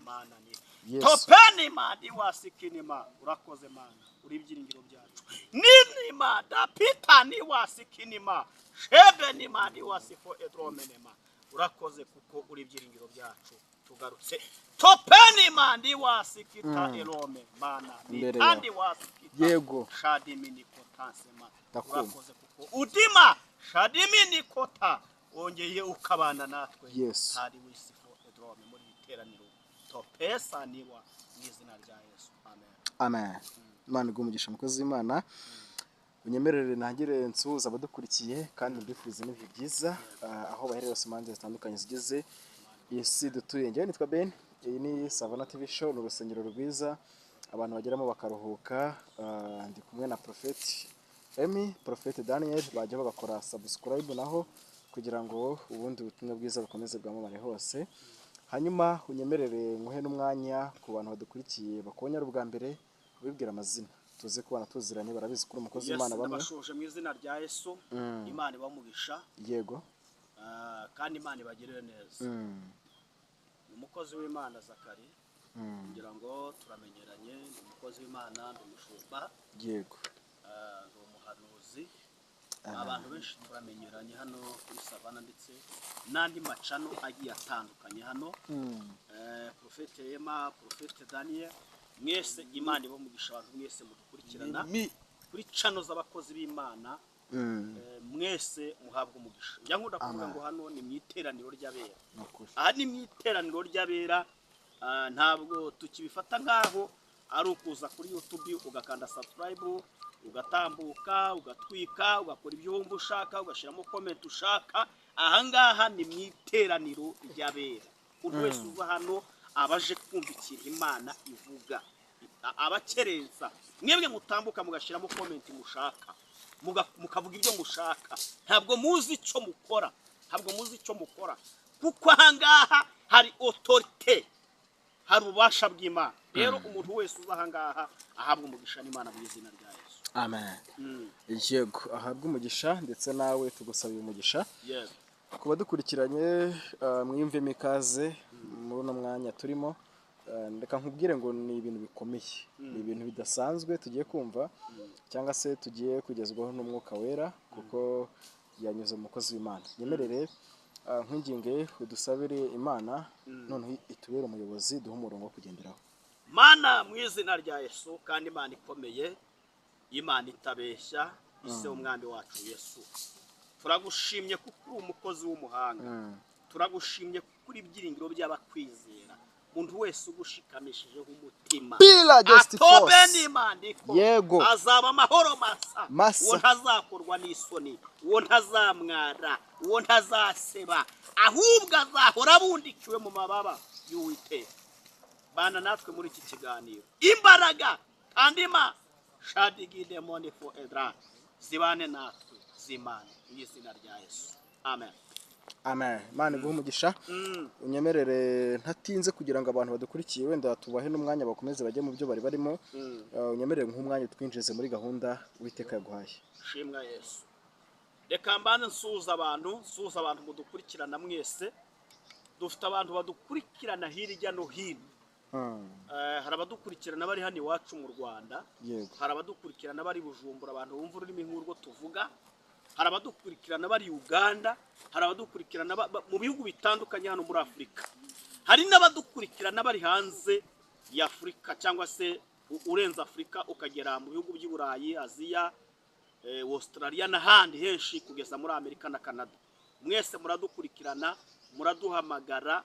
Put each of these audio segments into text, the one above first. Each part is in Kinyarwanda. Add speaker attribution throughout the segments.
Speaker 1: Mana ni
Speaker 2: Yes.
Speaker 1: topeni madi wasikinima. Urakoze Mana, uri ibyiringiro byacu. Ninima dapita ni wasikinima shebe ni madi wasifo edromenema. Urakoze kuko uri ibyiringiro byacu. Tugarutse topeni mandi wasikita erome Mana ni
Speaker 2: Imbere
Speaker 1: kandi wasikita
Speaker 2: Yego.
Speaker 1: shadimini kotansema.
Speaker 2: Ndakumva.
Speaker 1: Urakoze kuko udima shadimini kota wongeye ukabana natwe.
Speaker 2: Yes.
Speaker 1: Hari wisifo edrome muri iri teraniro topesa niwa mu izina rya Yesu, amen.
Speaker 2: Amen. Imana iguhe umugisha, mukozi w'Imana. Unyemerere ntangire nsuhuza abadukurikiye kandi mbifurize n'ibihe byiza, aho baherereye hose, impande zitandukanye zigize isi dutuye. Njyewe nitwa Ben, iyi ni Savana TV Show, ni urusengero rwiza abantu bageramo bakaruhuka. Ndi kumwe na Prophet Emmy, Prophet Daniel, bajya bagakora subscribe naho kugira ngo ubundi butumwa bwiza bukomeze bwamamare hose. Hanyuma unyemerere nkuhe n'umwanya ku bantu badukurikiye bakubonye ari ubwa mbere, ubibwira amazina tuze kubana tuziranye, barabizi ko uri umukozi
Speaker 1: Yes,
Speaker 2: w'Imana bamwe.
Speaker 1: Ndabashoje mu izina rya Yesu. Imana ibamugisha, kandi Imana ibagirire neza. Ni umukozi w'Imana Zakari, kugira ngo turamenyeranye. Ni umukozi w'Imana, ndi umushumba, ndi umuhanuzi. Abantu benshi turamenyeranye hano kuri Savana ndetse n'andi macano agiye atandukanye hano. Profete Ema, Profete Daniel, mwese Imana ibamugisha. Abantu mwese mudukurikirana kuri channel z'abakozi b'Imana, mwese muhabwa umugisha. Njya nkunda kuvuga
Speaker 2: Amen.
Speaker 1: ngo hano ni mu iteraniro ry'abera.
Speaker 2: Ni ukuri.
Speaker 1: Aha ni mu iteraniro ry'abera. Ntabwo tukibifata nk'aho ari ukuza kuri YouTube ugakanda subscribe, ugatambuka, ugatwika, ugakora ibyo wumva ushaka, ugashyiramo comment ushaka. Ahangaha ni mu iteraniro ry'abera. Umuntu wese uza hano aba aje kumva ikintu Imana ivuga, abakerensa mwebwe mutambuka mugashyiramo comment mushaka, mukavuga ibyo mushaka, ntabwo muzi icyo mukora, ntabwo muzi icyo mukora, kuko ahangaha hari autorité, hari ububasha bw'Imana. Rero umuntu wese uza ahangaha ahabwa umugisha n'Imana mu izina rya Yesu.
Speaker 2: Amen. Yego, ahabwe umugisha, ndetse nawe tugusabiye umugisha. Ku badukurikiranye, mwiyumvemo ikaze muri uno mwanya turimo. Reka nkubwire ngo ni ibintu bikomeye, ni ibintu bidasanzwe tugiye kumva cyangwa se tugiye kugezwaho n'Umwuka Wera kuko yanyuze mu mukozi w'Imana. Nyemerere nkwinginge udusabire Imana, noneho itubere umuyobozi, duhe umurongo wo kugenderaho.
Speaker 1: Mana, mu izina rya Yesu, kandi Imana ikomeye, Imana itabeshya, ise w'Umwami wacu Yesu, turagushimye kuko uri umukozi w'umuhanga. Turagushimye kuko uri ibyiringiro by'abakwizera. Umuntu wese ugushikamishijeho umutima,
Speaker 2: Pila just
Speaker 1: atobe
Speaker 2: force.
Speaker 1: n'imandiko,
Speaker 2: Yego.
Speaker 1: azaba amahoro masa.
Speaker 2: Masa.
Speaker 1: Uwo ntazakorwa n'isoni, uwo ntazamwara, uwo ntazaseba, ahubwo azahora abundikiwe mu mababa y'Uwiteka. Bana natwe muri iki kiganiro. Imbaraga tandima shadigidemoni fo edra zibane natwe zimane mu izina rya Yesu, amen.
Speaker 2: Amen. Imana iguhe umugisha. Unyemerere ntatinze kugira ngo abantu badukurikiye wenda tubahe n'umwanya bakomeze bajye mu byo bari barimo. Unyemerere nk'umwanya twinjize muri gahunda Uwiteka yaguhaye.
Speaker 1: Shimwa Yesu. Reka mbanze nsuhuza abantu, nsuhuza abantu mudukurikirana mwese. Dufite abantu badukurikirana hirya no hino. Hari abadukurikirana bari hano iwacu mu Rwanda, hari abadukurikirana bari Bujumbura, abantu bumva ururimi nk'urwo tuvuga, hari abadukurikirana bari Uganda, hari abadukurikirana mu bihugu bitandukanye hano muri Afurika, hari n'abadukurikirana bari hanze ya Afurika cyangwa se urenze Afurika ukagera mu bihugu by'i Burayi, Aziya, Australia n'ahandi henshi kugeza muri Amerika na Canada. Mwese muradukurikirana, muraduhamagara,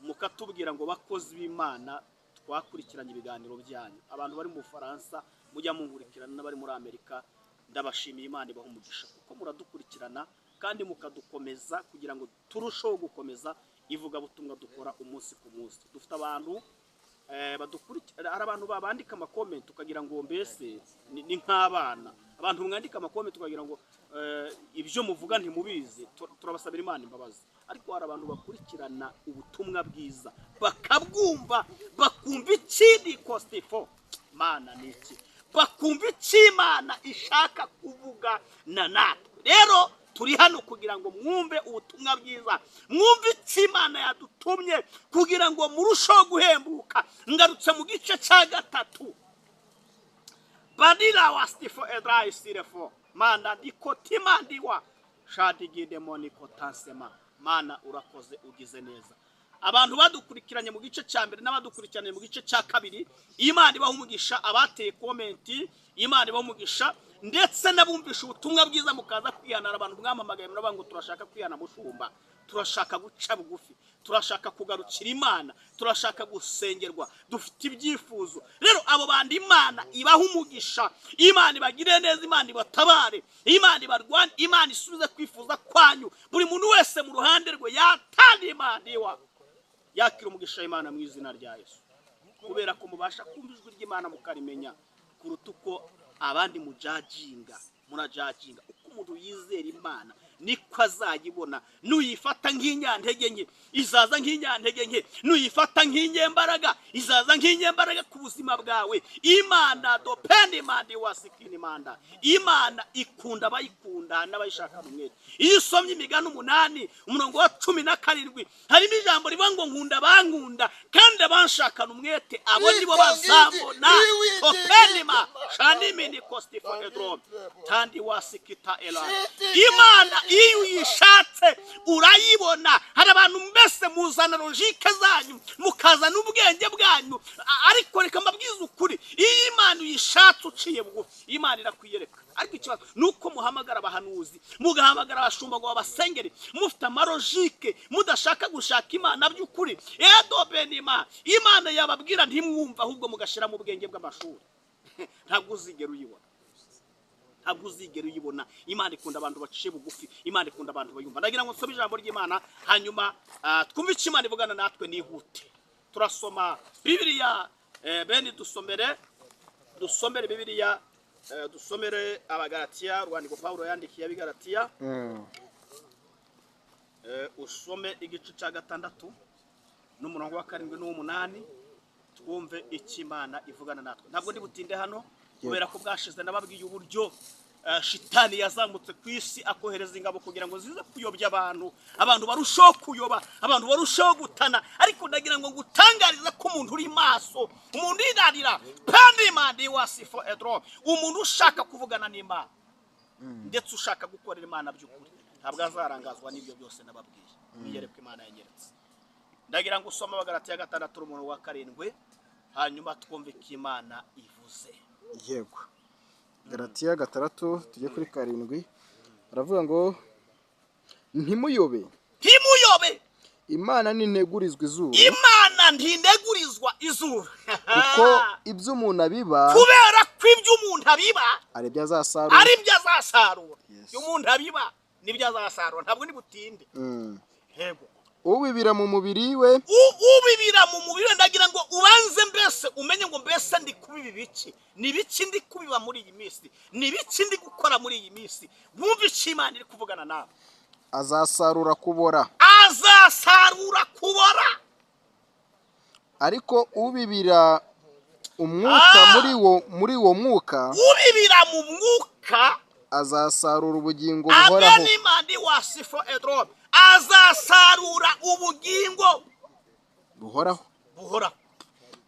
Speaker 1: mukatubwira ngo: "Bakozi b'Imana, twakurikiranye ibiganiro byanyu." Abantu bari mu Bufaransa mujya munkurikirana n'abari muri Amerika, ndabashimiye. Imana ibaha umugisha kuko muradukurikirana kandi mukadukomeza kugira ngo turusheho gukomeza ivugabutumwa dukora umunsi ku munsi. Dufite abantu badukurikira. Hari abantu babandika amakomenti ukagira ngo mbese ni nk'abana. Abantu mwandika amakomenti ukagira ngo ibyo muvuga ntimubizi, turabasabira Imana imbabazi. Ariko hari abantu bakurikirana ubutumwa bwiza bakabwumva, bakumva ikindi kostifo mana ni iki, bakumva icyo Imana ishaka kuvuga na natwe. Rero Turi hano kugira ngo mwumve ubutumwa bwiza, mwumve icyo Imana yadutumye kugira ngo murusheho guhembuka. Ngarutse mu gice cya gatatu. Badira wastifo edrayi sirefo manda dikotimandiwa shadigidemoni tansema. Mana urakoze, ugize neza. Abantu badukurikiranye mu gice cya mbere n'abadukurikiranye mu gice cya kabiri, Imana ibaha umugisha. Abateye comment, Imana ibaha umugisha, ndetse n'abumvisha ubutumwa bwiza mukaza kwihanara. Abantu mwamamagaye muravuga ngo turashaka kwihana mushumba, turashaka guca bugufi, turashaka kugarukira Imana, turashaka gusengerwa, dufite ibyifuzo. Rero abo bandi Imana ibaha umugisha, Imana ibagire neza, Imana ibatabare, Imana ibarwane, Imana isubize kwifuza kwanyu. Buri muntu wese mu ruhande rwe yatanga Imana iwa yakira umugisha w'Imana mu izina rya Yesu, kubera ko mubasha kumva ijwi ry'Imana mukarimenya kuruta uko abandi mujajinga. Murajajinga. Uko umuntu yizera Imana niko azayibona. Nuyifata nk'inyantege nke, izaza nk'inyantege nke. Nuyifata nk'inyembaraga, izaza nk'inyembaraga ku buzima bwawe. Imana dopendimandi wasikinimanda, Imana ikunda abayikunda n'abayishaka umwete. Iyo usomye Imigani 8 umurongo wa 17, harimo ijambo rivuga ngo nkunda abankunda kandi abanshakana umwete, abo nibo bazabona. Topendima shanimini kostifo edrom tandi wasikita ela. Imana iyo uyishatse urayibona. Hari abantu mbese muzana logique zanyu, mukazana ubwenge bwanyu, ariko reka mbabwize ukuri, iyo Imana uyishatse uciye bugufi, Imana irakwiyereka. Ariko ikibazo ni uko muhamagara abahanuzi, mugahamagara abashumba ngo babasengere, mufite ama logique, mudashaka gushaka Imana by'ukuri. Edobenima, Imana yababwira ntimwumva, ahubwo mugashyira mu bwenge bw'amashuri. Ntabwo uzigera uyibona, ntabwo uzigera uyibona. Imana ikunda abantu baciye bugufi, Imana ikunda abantu bayumva. Ndagira ngo nsome ijambo ry'Imana, hanyuma twumve icyo Imana ivugana natwe nihute. Turasoma Bibiliya, bene dusomere Bibiliya, dusomere Abagalatiya, urwandiko Pawulo yandikiye Abigalatiya. Usome igice cya 6 n'umurongo wa 7 n'uw'umunani, twumve icyo Imana ivugana natwe. Ntabwo ndi butinde hano kubera ko bwashize nababwiye uburyo shitani yazamutse ku isi akohereza ingabo kugira ngo zize kuyobya abantu, abantu barushaho kuyoba, abantu barushaho gutana. Ariko ndagira ngo ngutangarize ko umuntu uri maso, umuntu irarira pandimandi wasifo edro, umuntu ushaka kuvugana n'Imana ndetse ushaka gukorera Imana by'ukuri, ntabwo azarangazwa n'ibyo byose nababwiye. Mwiyereke Imana yanyeretse. Ndagira ngo usome Abagalatiya 6 umurongo wa 7, hanyuma twumve ko Imana ivuze.
Speaker 2: Yego, Galatiya 6 tujye kuri 7, aravuga ngo ntimuyobe,
Speaker 1: ntimuyobe,
Speaker 2: Imana ntintegurizwa izuru,
Speaker 1: Imana ntinegurizwa izuru,
Speaker 2: kuko ibyo umuntu abiba,
Speaker 1: kubera ko ibyo umuntu abiba
Speaker 2: ari byo azasarura,
Speaker 1: ari byo azasarura. Ibyo umuntu abiba nibyo azasarura. Ntabwo ni butinde. Yego.
Speaker 2: Ubibira mu mubiri we,
Speaker 1: ubibira mu mubiri we. Ndagira ngo ubanze mbese umenye ngo mbese ndi kubiba ibiki, ni ibiki ndi kubiba muri iyi minsi, ni ibiki ndi gukora muri iyi minsi. Wumve icyo Imana iri kuvugana nawe.
Speaker 2: Azasarura kubora,
Speaker 1: azasarura kubora.
Speaker 2: Ariko ubibira umwuka, muri uwo mwuka
Speaker 1: ubibira mu mwuka
Speaker 2: azasarura ubugingo buhoraho.
Speaker 1: Abenimandi wasifo edrom, azasarura ubugingo
Speaker 2: buhoraho,
Speaker 1: buhoraho.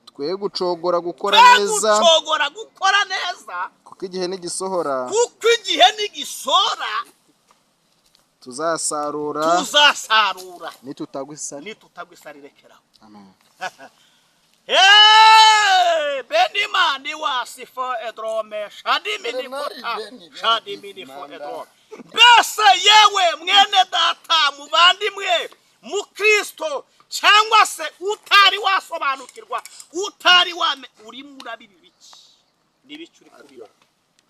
Speaker 2: Twe gucogora gukora neza,
Speaker 1: gucogora gukora neza,
Speaker 2: kuko igihe nigisohora,
Speaker 1: kuko igihe nigisora
Speaker 2: tuzasarura,
Speaker 1: tuzasarura
Speaker 2: nitutagwa isari,
Speaker 1: nitutagwa isari. Rekeraho.
Speaker 2: Amen.
Speaker 1: Hey, benimani wasifo edrome shadimini kota shadimini fo edrome. Mbese yewe mwene data muvandimwe mukristo, cyangwa se utari wasobanukirwa, utari wame, urimo urabiba ibiki? Ni ibiki uri kubiba?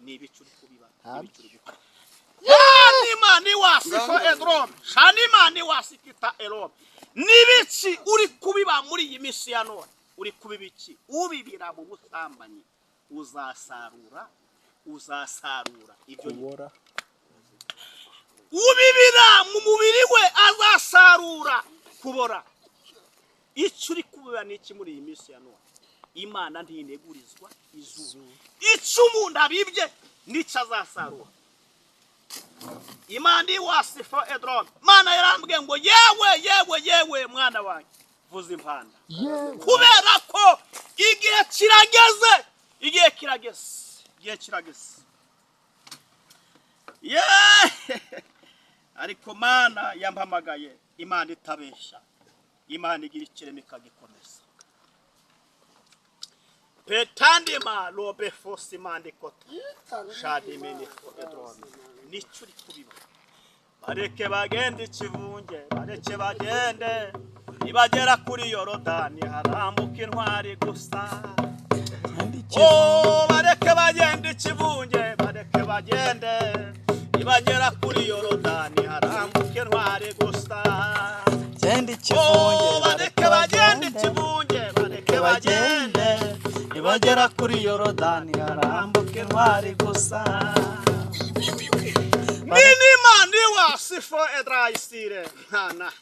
Speaker 1: Ni ibiki uri kubiba? Ni ibiki uri gukora? Yanimani wasifo edrome shanimani wasikita erome. Ni ibiki uri kubiba muri iyi minsi ya none? Uri kubiba iki? Ubibira mu busambanyi uzasarura, uzasarura ibyo.
Speaker 2: Kubora.
Speaker 1: Ubibira mu mubiri we azasarura kubora. Icyo uri kubiba ni iki muri iyi minsi ya none? Imana ntinegurizwa izuru. Icyo umuntu abibye nicyo azasarura. Imana iwasifo edron. Mana yarambwiye ngo yewe yewe yewe mwana wanjye, vuza impanda, kubera ko igihe kirageze, igihe kirageze, igihe kirageze. Yeee! Ariko Mana yampamagaye, Imana itabeshya, Imana igira ikirema ikagikomeza. Petandima lobe fosi mandikota shadimini edron. Nicyo uri kubiba. Bareke bagende ikivunge, bareke bagende, nibagera kuri Yorodani harambuka intwari gusa. Oh, bareke bagende ikivunge, bareke bagende, nibagera kuri Yorodani harambuka intwari gusa.
Speaker 3: Genda
Speaker 1: Oh,
Speaker 3: ikivunge,
Speaker 1: bareke bagende ikivunge, bareke bagende,
Speaker 3: nibagera kuri Yorodani harambuka intwari gusa.
Speaker 1: Minima niwa sifo edraisire nana.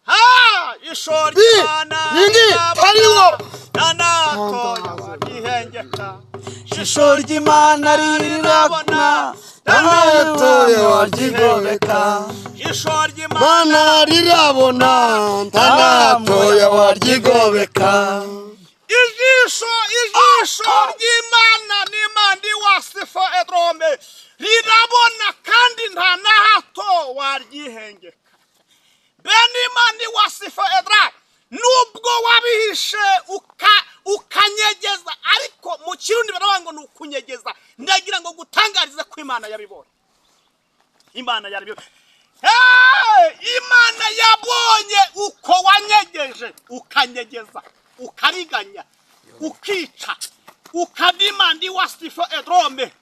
Speaker 1: Ha! Ishori ry'Imana
Speaker 2: Ingi, hariwo.
Speaker 1: Nanato yabagihengeka.
Speaker 3: Isho ry'Imana rirabona,
Speaker 2: Nanato yabaryigomeka.
Speaker 1: Isho ry'Imana
Speaker 2: Mana rirabona, ntanato yabaryigomeka.
Speaker 1: Ijisho, ijisho ry'Imana n'Imana iwasifo edrome rirabona kandi nta na hato waryihengeka. Bene Imana iwasifo edra, nubwo wabihishe ukanyegeza, ariko mu Kirundi baravuga ngo ni ukunyegeza. Ndagira ngo gutangarize ko Imana yabibonye. Imana yarabibonye. Hey! Imana yabonye uko wanyegeje, ukanyegeza, ukariganya, ukica, ukadimandi wasifo edrome,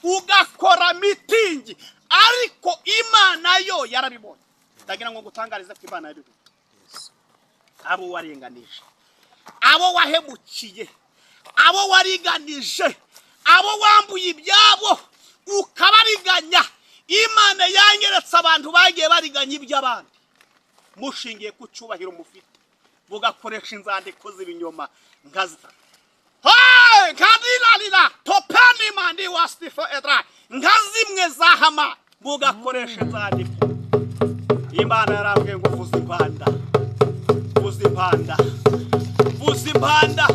Speaker 1: ugakora mitingi, ariko Imana yo yarabibonye. Ndagira ngo gutangarize ko Imana yabibonye. Abo warenganije, abo wahemukiye, abo wariganije, abo wambuye ibyabo ukabariganya. Imana yanyeretse abantu bagiye bariganya iby'abandi mushingiye ku cyubahiro mufite, mugakoresha inzandiko z'ibinyoma nkazi nkadilalila topeni mandi wastifo edra, nka zimwe za Hama, mugakoresha inzandiko. Imana yarambwiye ngo vuza impanda, vuza impanda, vuza impanda,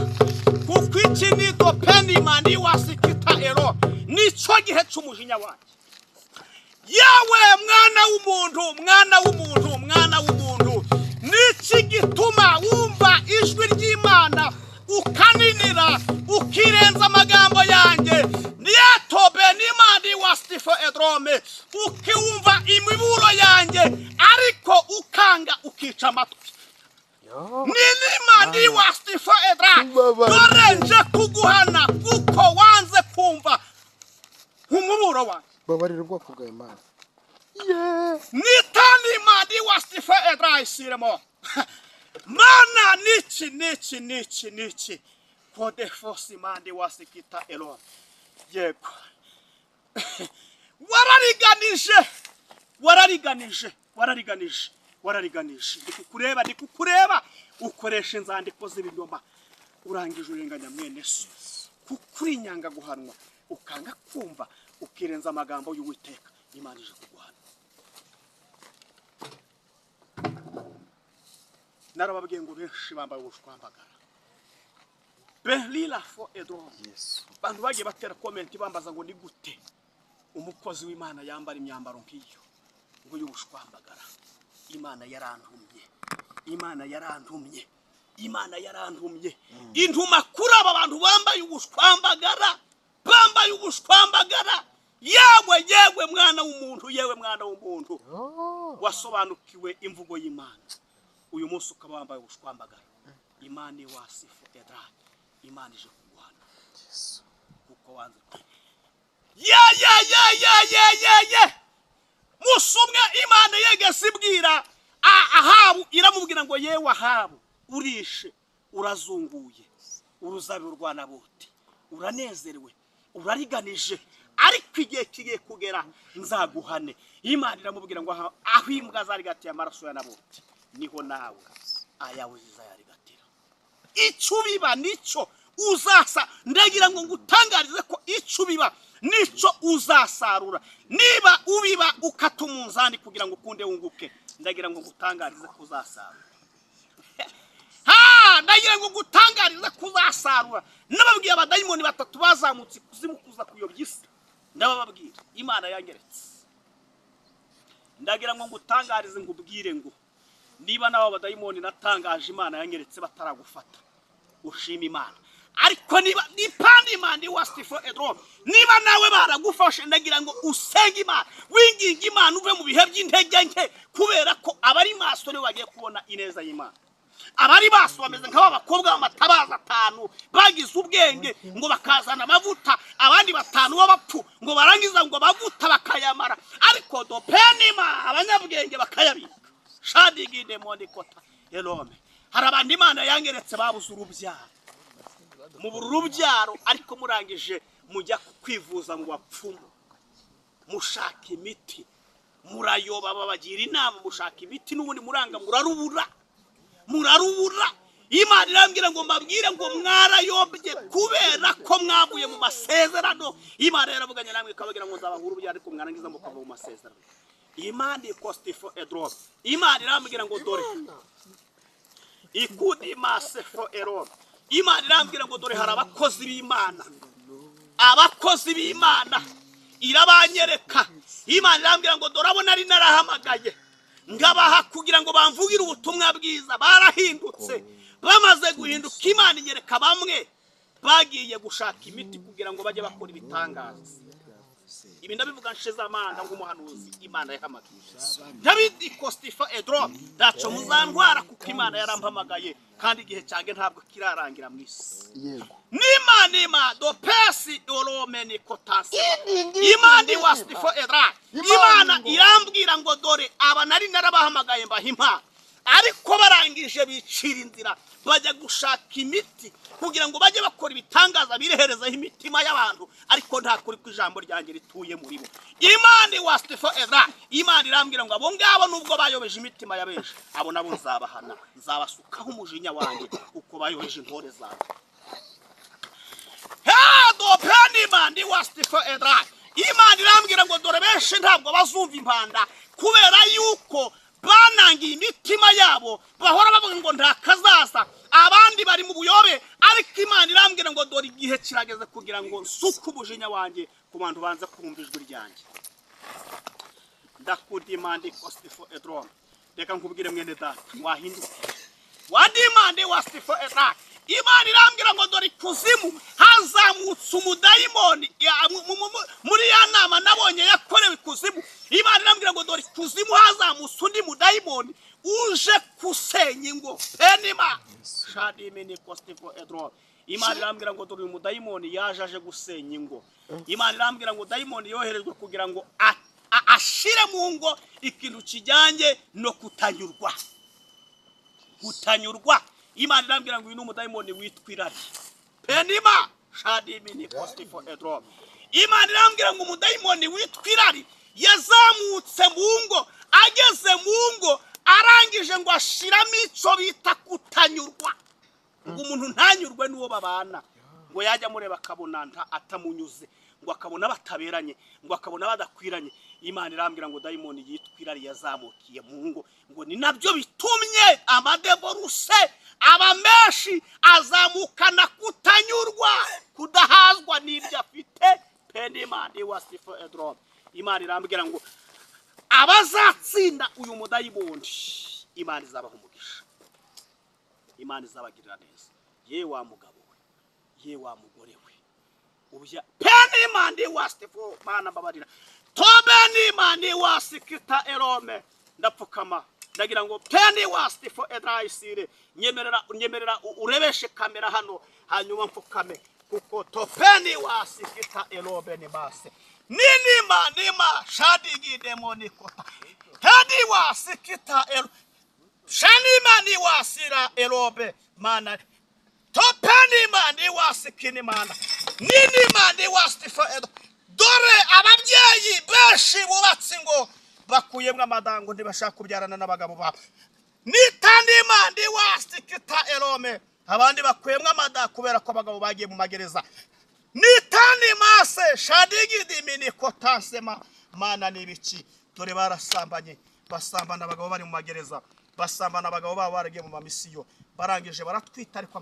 Speaker 1: kuko iki ni topeni mandi wasikita ero, nicyo gihe cy'umujinya wanjye. Yewe mwana w'umuntu, mwana w'umuntu, mwana w'umuntu, niki gituma wumva ijwi ry'Imana ukaninira, ukirenza amagambo yanjye? Niyatobe n'Imana wastifo edrome, ukiwumva imiburo yanjye ariko ukanga ukica amatwi. N'Imana wastifo edra, dore nje kuguhana kuko wanze kumva umuburo wanjye.
Speaker 2: Babarira ubwoko bwawe Mana.
Speaker 1: Nitani mandi wasifa edra isiremo. Mana niki niki niki niki kode fosi mandi wasikita elo. Yego. Warariganije, warariganije, warariganije, warariganije. Ndikukureba, ndikukureba, ukoresha inzandiko z'ibinyoma, urangije urenganya mwene so. Kuko uri inyanga guhanwa, ukanga kumva, ukirenza amagambo y'Uwiteka. Imana ije kuguhana. Narababwiye ngo benshi bambaye ubushwambagara. Berlila fo edro.
Speaker 2: Yesu.
Speaker 1: Abantu bagiye batera comment bambaza ngo ni gute umukozi w'Imana yambara imyambaro nk'iyo, ngo y'ubushwambagara. Imana yarantumye, Imana yarantumye, Imana yarantumye. Intuma kuri aba bantu bambaye ubushwambagara, bambaye ubushwambagara. Yewe yewe mwana w'umuntu, yewe mwana w'umuntu, wasobanukiwe imvugo y'Imana, uyu munsi ukaba wambaye ubushwambagara. Imana iwasifu edra, Imana ije kuguhana kuko wanze. Ye ye ye ye ye ye ye. Musumwe Imana yegeze ibwira Ahabu, iramubwira ngo yewe Ahabu, urishe, urazunguye uruzabibu rwa Naboti, uranezerewe, urariganije, ariko igihe kigiye kugera nzaguhane. Imana iramubwira ngo aho imbwa zarigatiye amaraso ya Naboti, niho nawe ayawe zizayarigatira. Icyo ubiba nicyo uzasa. Ndagira ngo ngutangarize ko icyo ubiba nico uzasarura. Niba ubiba ukata umunzani kugira ngo ukunde wunguke, ndagira ngo ngutangarize ko uzasarura. Ha, ndagira ngo ngutangarize ko uzasarura. Nababwiye abadayimoni batatu bazamutse ikuzimu kuza kuyobya isi, ndabababwira Imana yanyeretse. Ndagira ngo ngutangarize, ngubwire ngo niba nawe abadayimoni natangaje Imana yanyeretse bataragufata, ushima Imana. Ariko niba nipandi Imana wastifo edro, niba nawe baragufashe, ndagira ngo usenge Imana, winginge Imana uve mu bihe by'intege nke, kubera ko abari maso nibo bagiye kubona ineza y'Imana. Abari maso bameze nk'aba bakobwa b'amatabaza atanu bagize ubwenge ngo bakazana amavuta, abandi batanu b'abapfu ngo barangiza ngo amavuta bakayamara, ariko dopenima abanyabwenge bakayabika. Shadigide mondikota elome. Hari abantu Imana yangeretse babuze urubyaro, mubura urubyaro, ariko murangije mujya kwivuza ngo bapfumu, mushaka imiti, murayoba, babagira inama, mushaka imiti n'ubundi muranga, murarubura, murarubura. Imana irambwira ngo mbabwire ngo mwarayobye kubera ko mwavuye mu masezerano. Imana yaravuganye namwe ikababwira ngo nzabaha urubyaro, ariko mwarangiza mukava mu masezerano. Imana ikostifo edro. Imana irambwira ngo dore ikudi masefo eroro. Imana irambwira ngo dore hari abakozi b'Imana, abakozi b'Imana irabanyereka. Imana irambwira ngo dore abo nari narahamagaye ngabaha kugira ngo bamvugire ubutumwa bwiza, barahindutse. Bamaze guhinduka, Imana inyereka bamwe bagiye gushaka imiti kugira ngo bajye bakora ibitangaza. Ibi ndabivuga nshize amanga nk'umuhanuzi Imana yahamagaye. Ndabidi Kostifa edro, ndaco muzantwara kuko Imana yarampamagaye, kandi igihe cyanjye ntabwo kirarangira mu isi.
Speaker 2: Yego.
Speaker 1: Nima nima do pesi oromeni kotasi. Imana wastifo edra. Imana irambwira ngo dore aba nari narabahamagaye mbaha impano, ariko barangije bicira inzira bajya gushaka imiti kugira ngo bajye bakora ibitangaza bireherezaho imitima y'abantu, ariko nta kuri ku ijambo ryanjye rituye muri bo. Imana wastifo edra. Imana irambwira ngo abo ngabo nubwo bayobeje imitima ya benshi, abo nabo nzabahana, nzabasukaho umujinya wanjye uko bayobeje intore zanjye. Imana irambwira ngo dore benshi ntabwo bazumva impanda kubera yuko banangiye imitima yabo, bahora bavuga ngo nta kazaza, abandi bari mu buyobe. Ariko Imana irambwira ngo dore igihe kirageze kugira ngo nsuke umujinya wanjye ku bantu banze kumva ijwi ryanjye. Ndakudimandi kostifo edro. Reka nkubwire mwene data, wahinduka wadimandi wastifo edra. Imana irambwira ngo dore ikuzimu hazamutse umudayimoni muri ya nama nabonye yakorewe ikuzimu. Imana irambwira ngo dore ikuzimu hazamutse undi mudayimoni uje kusenya ingo penima shadimini kostifo edro. Imana irambwira ngo dore uyu mudayimoni yaje aje gusenya ingo. Imana irambwira ngo dayimoni yoherejwe kugira ngo ashire mu ngo ikintu kijyanye no kutanyurwa. Kutanyurwa. Imana irambwira ngo uyu ni umudayimoni witwa irari. Penima shadimini kostifo edro. Imana irambwira ngo umudayimoni witwa irari yazamutse mu ngo, ageze mu ngo arangije ngo ashiramo icyo bita kutanyurwa, ngo umuntu ntanyurwe n'uwo babana, ngo yajya amureba akabona atamunyuze, ngo akabona bataberanye, ngo akabona badakwiranye. Imana irambwira ngo dayimoni yitwa irari yazamukiye mu ngo, ngo ni nabyo bitumye amadevoruse aba menshi, azamukana kutanyurwa, kudahazwa n'ibyo afite. Penimandi wasifo edro. Imana irambwira ngo abazatsinda uyu mudayimoni Imana izabaha umugisha, Imana izabagirira neza. Ye wa mugabo we, ye wa mugore we, ubya penimandi wasifo mana mbabarira tobenimandi wasikita erome. Ndapfukama ndagira ngo peni wastifo edraisire, nyemerera nyemerera urebeshe kamera hano, hanyuma mfukame kuko topeni wasikita erobe ni base ninima nima shadigide monikota tadi wasikita ero shanima ni wasira erobe mana topeni mani wasikini mana ninima ni wastifo edo. Dore ababyeyi benshi bubatse ngo bakuyemwe amadango ntibashaka kubyarana n'abagabo babo. Nitandima ndi wasikita erome. Abandi bakuyemwe amada kubera ko abagabo bagiye mu magereza. Nitani mase shadigidi kotasema. Mana nibiki? Dore barasambanye, basambana abagabo bari mu magereza, basambana abagabo babo baragiye mu mamisiyo, barangije baratwita, ariko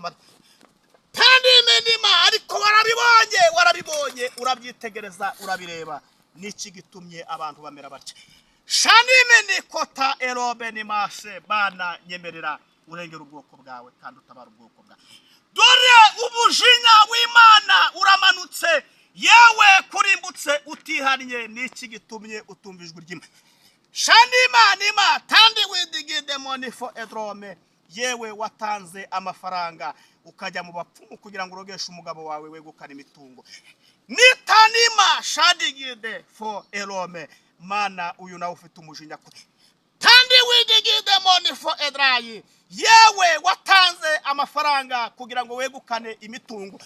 Speaker 1: kandi minima, ariko warabibonye, warabibonye, urabyitegereza, urabireba. Niki gitumye abantu bamera batya? Shanimini kota erobe ni mase. Bana, nyemerera urengera ubwoko bwawe kandi utabara ubwoko bwawe. Dore umujinya w'Imana uramanutse, yewe kurimbutse utihannye. Niki gitumye utumva ijwi ry'Imana? Shanima nima tandi widigidemoni fo edrome. Yewe watanze amafaranga ukajya mu bapfumu kugira ngo urogeshe umugabo wawe wegukane imitungo, nitanima shadigide fo erome. Mana, uyu nawe ufite umujinya kure tandi widigidemoni fo edrayi. Yewe watanze amafaranga kugira ngo wegukane imitungo,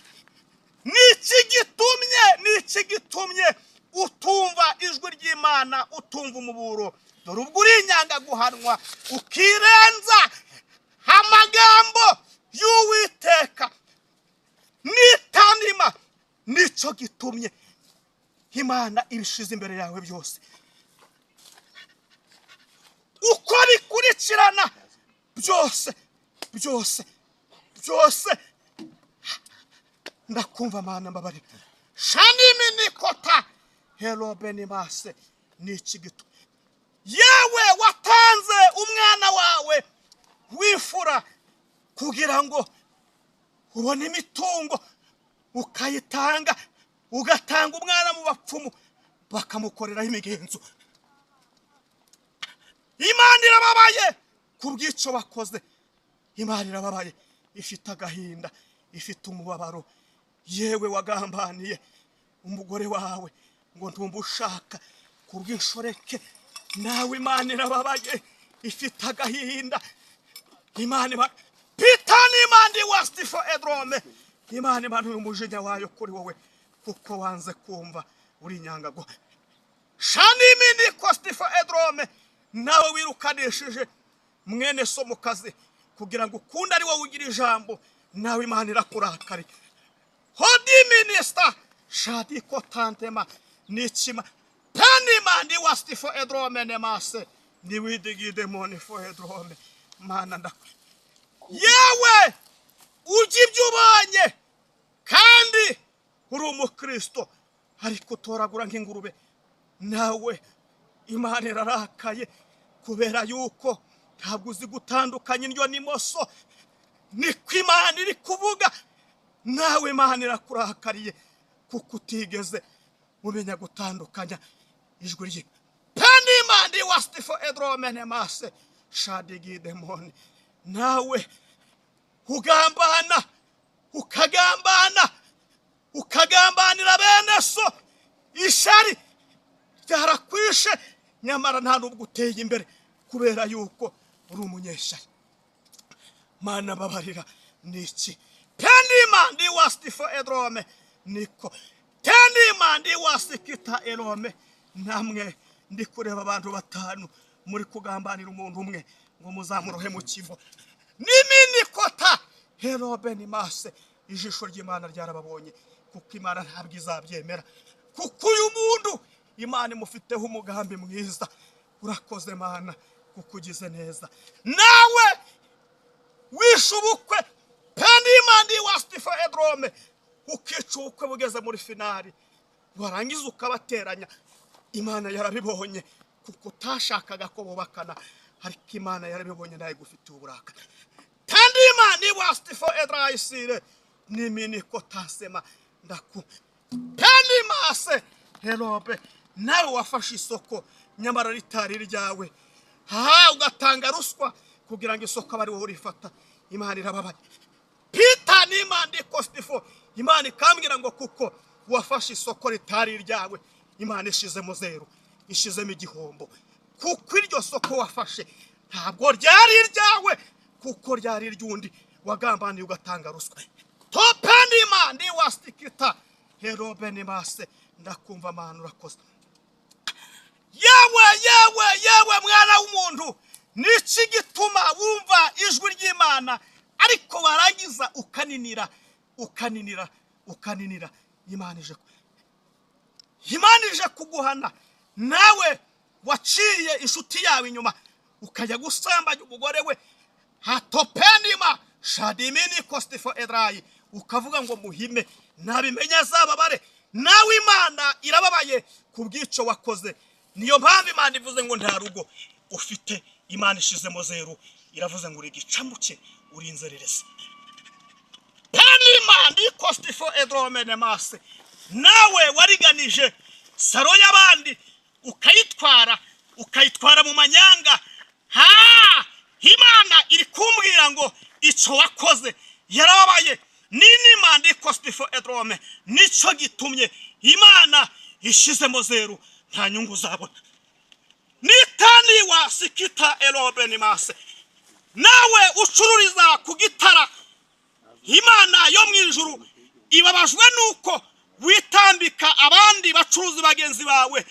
Speaker 1: niki gitumye, niki gitumye utumva ijwi ry'Imana, utumva umuburo? Dore ubwo uri inyanga guhanwa, ukirenza amagambo y'Uwiteka, nitanima, nicyo gitumye Imana ibishize imbere yawe byose uko bikurikirana byose, byose, byose. Ndakumva Mana, mbabarira. Shaniminikota herobenimase. Niki gito? Yewe watanze umwana wawe wifura kugira ngo ubone imitungo, ukayitanga, ugatanga umwana mu bapfumu bakamukoreraho imigenzo, Imana irababaye ku bw'icyo bakoze. Imana irababaye, ifite agahinda, ifite umubabaro. Yewe wagambaniye umugore wawe ngo ntumbe ushaka ku bw'inshoreke, nawe Imana irababaye, ifite agahinda. Imana iba pita n'Imana iwastifo edrome. Imana imanuye umujinya wayo kuri wowe kuko wanze kumva, uri inyangago. Shanimini kostifo edrome. Nawe wirukanishije mwene so mu kazi kugira ngo ukunde ari wowe ugira ijambo, nawe Imana irakurakari. Hodi minisita shadi kotantema nikima tanima ndi wastifo edrome nemase niwidigidemoni fo edrome. Mana, ndakwe yewe ujya ibyo ubonye kandi uri umukristo ariko utoragura nk'ingurube, nawe Imana irarakaye kubera yuko ntabwo uzi gutandukanya indyo n'imoso. Niko Imana iri kuvuga. Nawe Imana irakurakariye kuko utigeze umenya gutandukanya ijwi rye. Penimandi wastifo edromene mase shadigidemoni. Nawe ugambana, ukagambana, ukagambanira bene so, ishari ryarakwishe, nyamara nta nubwo uteye imbere kubera yuko uri umunyeshyari. Mana, babarira. Niki penimandi wastifo edrome niko tenimandi wasikita erome. Namwe ndi kureba abantu batanu muri kugambanira umuntu umwe ngo muzamurohe mu Kivu niminikota herobe ni mase. Ijisho ry'Imana ryarababonye, kuko Imana ntabwo izabyemera, kuko uyu muntu Imana imufiteho umugambi mwiza. Urakoze Mana kuko ugize neza. Nawe wishe ubukwe penimandi wasitifa edrome, ukica ubukwe bugeze muri finali, warangiza ukabateranya, Imana yarabibonye kuko utashakaga ko bubakana, ariko Imana yarabibonye, nawe igufitiye uburakari. Kandi Imana iwasitifo edrayisire niminiko tasema ndaku penimase herobe. Nawe wafashe isoko nyamara ritari iryawe, ha ugatanga ruswa kugira ngo isoko abe ari wowe urifata, Imana irababaye. Pita n'Imana ikostifo. Imana ikambwira ngo kuko wafashe isoko ritari iryawe, Imana ishizemo zeru, ishizemo igihombo, kuko iryo soko wafashe ntabwo ryari iryawe, kuko ryari iry'undi wagambaniye ugatanga ruswa. Topenima ndi wasitikita herobe nimase. Ndakumva Mana, urakoze. Yewe, yewe, yewe mwana w'umuntu, niki gituma wumva ijwi ry'Imana ariko warangiza ukaninira, ukaninira, ukaninira? Imana ije kuguhana. Nawe waciye inshuti yawe inyuma ukajya gusambanya umugore we, hatopenima shadimini kostifo edrayi, ukavuga ngo muhime nabimenya azababare. Nawe Imana irababaye ku bw'ico wakoze. Niyo mpamvu Imana ivuze ngo nta rugo ufite. Imana ishizemo zeru, iravuze ngo uri gicamuke, uri inzererezi. Penima ni kostifo edromene mase. Nawe wariganije saro y'abandi ukayitwara, ukayitwara mu manyanga. Ha! Imana iri kumbwira ngo ico wakoze yarababaye. Nini mandi kostifo edrome, nico gitumye Imana ishizemo zeru, nta nyungu zabona. Nitaniwa sikita erobe mase. Nawe ucururiza ku gitara, Imana yo mu ijuru ibabajwe nuko witambika abandi bacuruzi bagenzi bawe,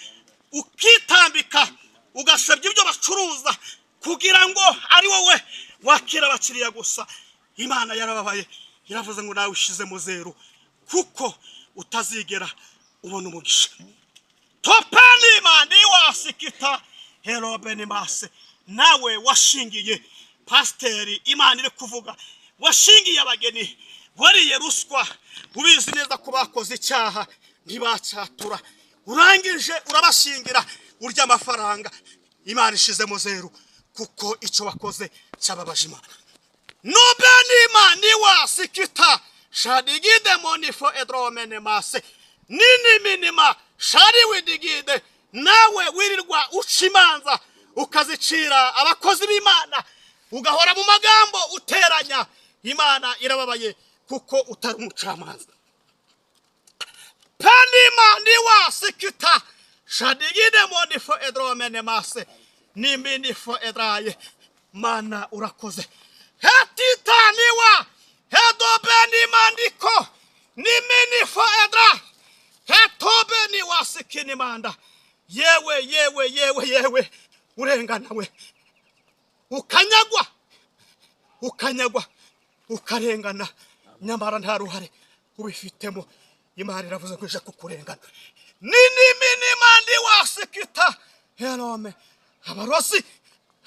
Speaker 1: ukitambika ugasebya ibyo bacuruza kugira ngo ari wowe wakira abakiriya gusa. Imana yarababaye, iravuze ngo nawe ushizemo zeru kuko utazigera ubona umugisha. Topenima ni wasikita herobeni mase. Nawe washingiye pasiteri, Imana iri kuvuga washingiye abageni, wariye ruswa, ubizi neza ko bakoze icyaha ntibacyatura, urangije urabashingira urya amafaranga. Imana ishizemo zeru kuko icyo wakoze cyababaje Imana. Nobenima ni wasikita shadigide monifo edromene mase nini minima shari widigide. Nawe wirirwa uca imanza ukazicira abakozi b'Imana, ugahora mu magambo uteranya. Imana irababaye kuko utari umucamanza. Penima ni wasikita shadigide monifo edromene mase niminifo edraye. Mana urakoze. Hetitaniwa hedobenimandiko niminifo edra hetobeni wasikinimanda. Yewe yewe yewe yewe, urengana we, ukanyagwa ukanyagwa ukarengana, nyamara nta ruhare ubifitemo. Imana iravuze ngo ije kukurengana. Nini minimandi wasikita herome. Abarozi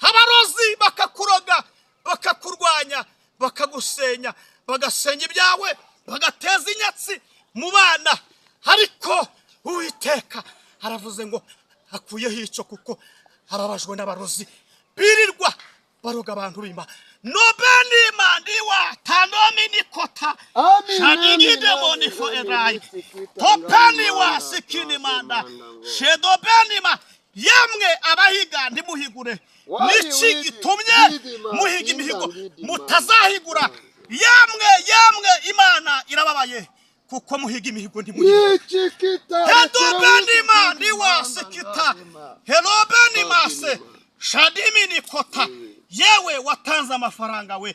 Speaker 1: abarozi bakakuroga, bakakurwanya, bakagusenya, bagasenya ibyawe, bagateza inyatsi mu bana. Ariko Uwiteka aravuze ngo akuyeho icyo kuko ababajwe n'abarozi birirwa baroga abantu b'Imana. Nobenima ndiwa tandominikota shadigidemonifu edrayi topeniwa sikinimanda shedobenima. Yemwe abahiga ntimuhigure, niki gitumye muhiga imihigo mutazahigura? Yemwe yemwe, Imana irababaye kuko muhiga imihigo ntimuhigure. Hedobenima ndiwa sikita herobenimase shadiminikota. Yewe watanze amafaranga we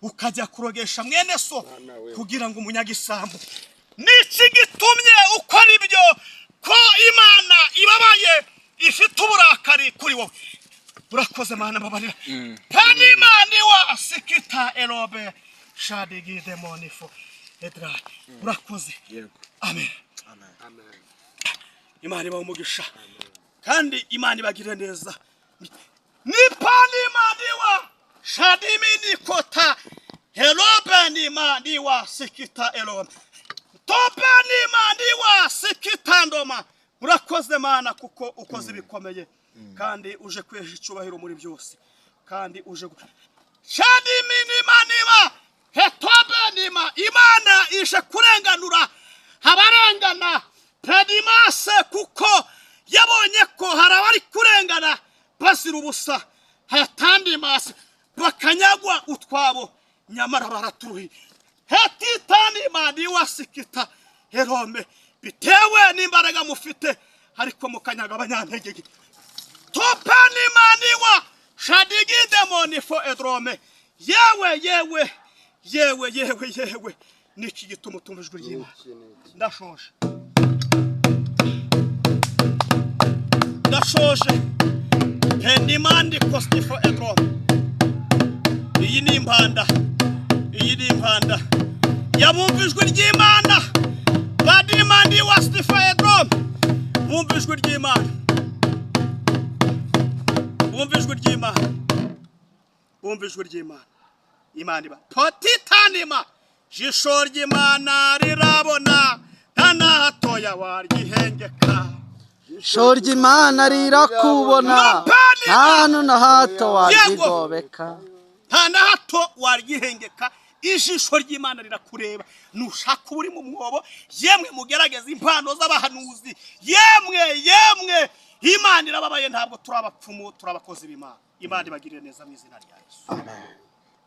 Speaker 1: ukajya kurogesha mwene so kugira ngo umunyagisambu. Niki gitumye ukora ibyo ko Imana ibabaye ifite uburakari kuri wowe? Urakoze Mana, mbabarira. Penimani wa sikita erobe shadigidemonifu edra. Urakoze. Amen. Imana ibahe umugisha kandi Imana ibagirire neza. Nipanimaniwa shadiminikota herobenimaniwa sikita erobe topenimaniwa sikita ndoma. Urakoze Mana kuko ukoze ibikomeye kandi uje kweje icyubahiro muri byose, kandi uje shadiminimanima hetobenima. Imana ije kurenganura abarengana pedimase kuko yabonye ko hari abari kurengana bazira ubusa, hatandimase bakanyagwa utwabo nyamara baraturuhi. Hetitanima niwasikita herome, bitewe n'imbaraga mufite ariko mukanyaga abanyantege. Topenimaniwa shadigidemonifu edrome. Yewe yewe yewe yewe yewe, niki gituma utumva ijwi ry'Imana? Ndashoje, ndashoje. Pendimandi kostifo edrome. Iyi ni impanda, iyi ni impanda yabumva ijwi ry'Imana. Badima Komandi wa Stifedro, bumva ijwi ry'Imana, bumva ijwi ry'Imana, bumva ijwi ry'Imana. Imana iba potitanima, jisho ry'Imana rirabona, nta na hatoya waryihengeka.
Speaker 3: Jisho ry'Imana rirakubona, nta hantu na hato waryigobeka.
Speaker 1: Nta na hato waryihengeka. Ijisho ry'Imana rirakureba, nushaka uba uri mu mwobo. Yemwe mugerageze impano z'abahanuzi, yemwe yemwe, Imana irababaye. Ntabwo turi abapfumu, turi abakozi b'Imana. Imana ibagirire neza mu izina rya Yesu.
Speaker 2: Amen.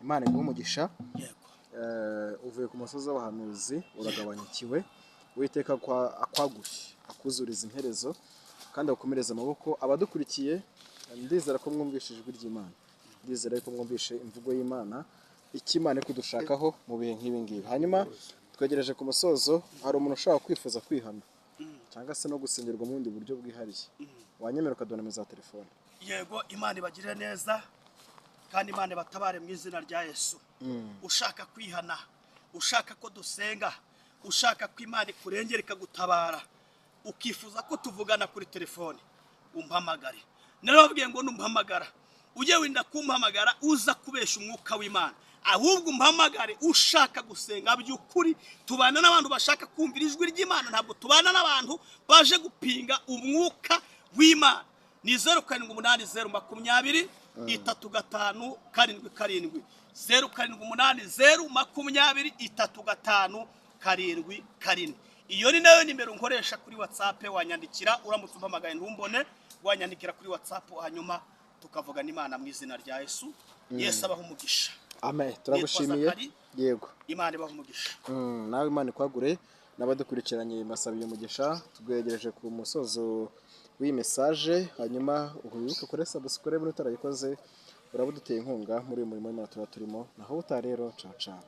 Speaker 2: Imana iguhe umugisha.
Speaker 1: Yego.
Speaker 2: Uvuye ku musozi w'abahanuzi uragabanyikiwe. Uwiteka akwagure, akuzuriza imperezo kandi agukomereze amaboko. Abadukurikiye, ndizera ko mwumvishe ijwi ry'Imana, ndizera ko mwumvishe imvugo y'Imana, icyo Imana iri kudushakaho mu bihe nk'ibi ngibi. Hanyuma twegereje ku musozo. Hari umuntu ushobora kwifuza kwihana cyangwa se no gusengerwa mu bundi buryo bwihariye, wanyemera ukaduha nimero za telefone?
Speaker 1: Yego, Imana ibagirire neza kandi Imana ibatabare mu izina rya Yesu. Ushaka kwihana, ushaka ko dusenga, ushaka ko Imana ikurengera ikagutabara, ukifuza ko tuvugana kuri telefone, umpamagare. Narababwiye ngo numpamagara ujye winda kumpamagara uza kubesha umwuka w'Imana, ahubwo umpamagare ushaka gusenga by'ukuri. Tubana n'abantu bashaka kumvira ijwi ry'Imana, ntabwo tubana n'abantu baje gupinga umwuka w'Imana. Ni 0780 2035 77, 0780 2035 77. Iyo ni nayo nimero nkoresha kuri WhatsApp. Wanyandikira uramutse umpamagaye ntumbone, wanyandikira kuri WhatsApp, hanyuma tukavugana Imana mu izina rya Yesu. Yesu abaha umugisha.
Speaker 2: Amen, turagushimiye.
Speaker 1: Zakari.
Speaker 2: Yego.
Speaker 1: Imana ibaha umugisha.
Speaker 2: Nawe Imana ikwagure, n'abadukurikiranye basabiye umugisha. Twegereje ku musozo w'iyi message, hanyuma wibuke kuri subscribe utarayikoze, uraba uduteye inkunga muri uyu murimo w'Imana tuba turimo. Naho utaha rero, ciao ciao.